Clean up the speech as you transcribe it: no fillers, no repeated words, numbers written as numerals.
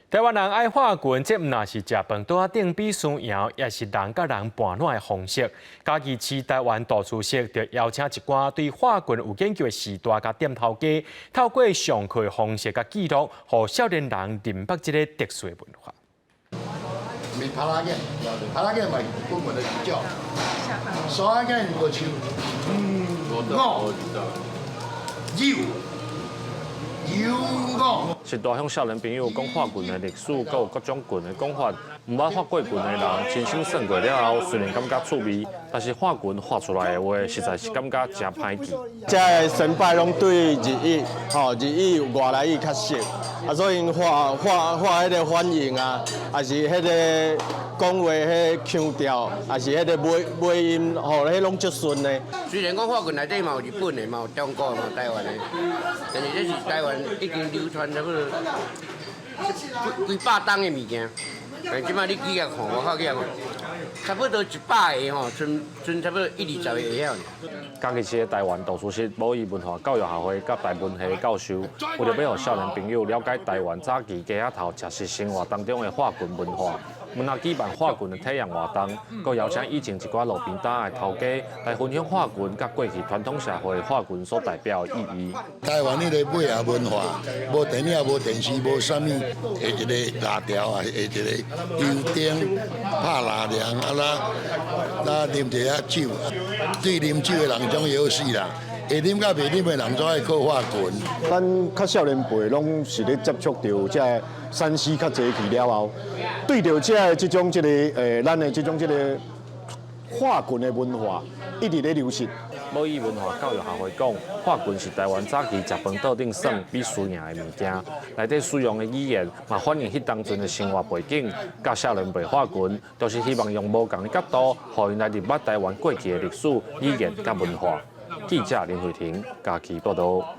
台灣人愛喝拳，這毋但是食飯桌仔頂比輸贏，也是人佮人盤撋的方式。嘉義市台灣圖書室就邀請一寡對喝拳有研究的序大佮店頭家，透過上課的方式佮記錄，予少年人認捌這个特殊的文化。咪拍拉鍵，拍拉鍵嘛是棍棍的一種，刷鍵無像五、九、九五。序大向少年朋友講喝拳的歷史，閣有各種拳的講法。毋捌喝過拳的人，親身算過了後，雖然感覺趣味，但是喝拳喝出來的話，實在是感覺誠歹記。這个先輩攏對日語，吼日語外來語較熟，啊，所以𪜶喝喝喝彼个反應啊，抑是彼个講話彼腔調，抑是彼个尾尾音，吼，彼攏足順的。雖然講喝拳內底嘛有日本的，嘛有中國的，嘛有台灣的，但是這是台灣已經流傳差不多幾幾百冬的物件。但這擺你去共看，外口去共看，差不多100個吼，賰賰差不多一二十個會曉。嘉義市的台灣圖書室母語文化教育協會佮台文系教授，為著欲予少年朋友了解台灣早期街仔頭食食生活當中的喝拳文化，門仔舉辦喝拳的體驗活動，閣邀請以前一寡路邊攤的頭家來分享喝拳佮過去傳統社會喝拳所代表的意義。台灣彼个尾仔文化，無電影、無電視、無啥物，下一个蠟條啊，下一个油燈、拍蠟梁啊啦，啦啉一下酒，對啉酒的人總會好勢啦。會啉佮袂啉的人總愛靠喝拳。咱較少年輩攏是咧接觸著這个3C 較濟去了後，對著這个這種這个咱的這種這个喝拳的文化一直咧流失。母語文化教育協會講，喝拳是台灣早期食飯桌頂耍比輸贏的物件，內底使用的語言嘛反映彼當陣的生活背景。教少年輩喝拳，就是希望用無仝的角度，予𪜶來認捌台灣過去的歷史、語言佮文化。記者林慧婷嘉義報導。